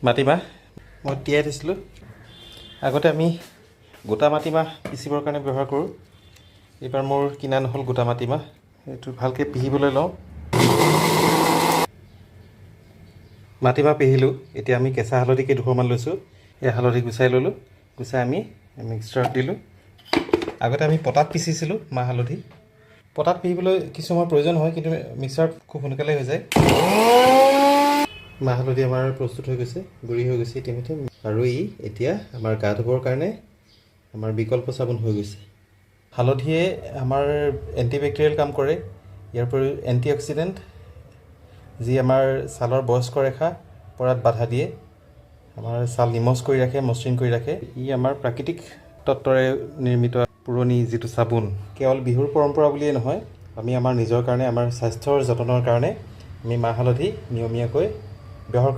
মাটিমাহ মই তিয়াই থৈছিলোঁ। আগতে আমি গোটা মাটিমাহ পিচিবৰ কাৰণে ব্যৱহাৰ কৰোঁ। এইবাৰ মোৰ কিনা নহ'ল গোটা মাটিমাহ। এইটো ভালকৈ পিহিবলৈ লওঁ। মাটিমাহ পিহিলোঁ। এতিয়া আমি কেঁচা হালধি কেইডোখৰমান লৈছোঁ। এই হালধি গুচাই ল'লোঁ, গুচাই আমি মিক্সাৰত দিলোঁ। আগতে আমি পটাত পিচিছিলোঁ মাহ হালধি। পটাত পিহিবলৈ কিছু সময় প্ৰয়োজন হয়, কিন্তু মিক্সাৰত খুব সোনকালে হৈ যায়। মাহ হালধি আমাৰ প্ৰস্তুত হৈ গৈছে, গুড়ি হৈ গৈছে ইতিমধ্যে আৰু ই এতিয়া আমাৰ গা ধুবৰ কাৰণে আমাৰ বিকল্প চাবোন হৈ গৈছে। হালধিয়ে আমাৰ এণ্টিবেক্টেৰিয়েল কাম কৰে, ইয়াৰ উপৰিও এণ্টিঅক্সিডেণ্ট, যি আমাৰ ছালৰ বয়স্ক ৰেখা পৰাত বাধা দিয়ে, আমাৰ ছাল নিমজ কৰি ৰাখে, মসৃণ কৰি ৰাখে। ই আমাৰ প্ৰাকৃতিক তত্ত্বৰে নিৰ্মিত পুৰণি যিটো চাবোন, কেৱল বিহুৰ পৰম্পৰা বুলিয়েই নহয়, আমি আমাৰ নিজৰ কাৰণে, আমাৰ স্বাস্থ্যৰ যতনৰ কাৰণে আমি মাহ হালধি নিয়মীয়াকৈ ব্যৱহাৰ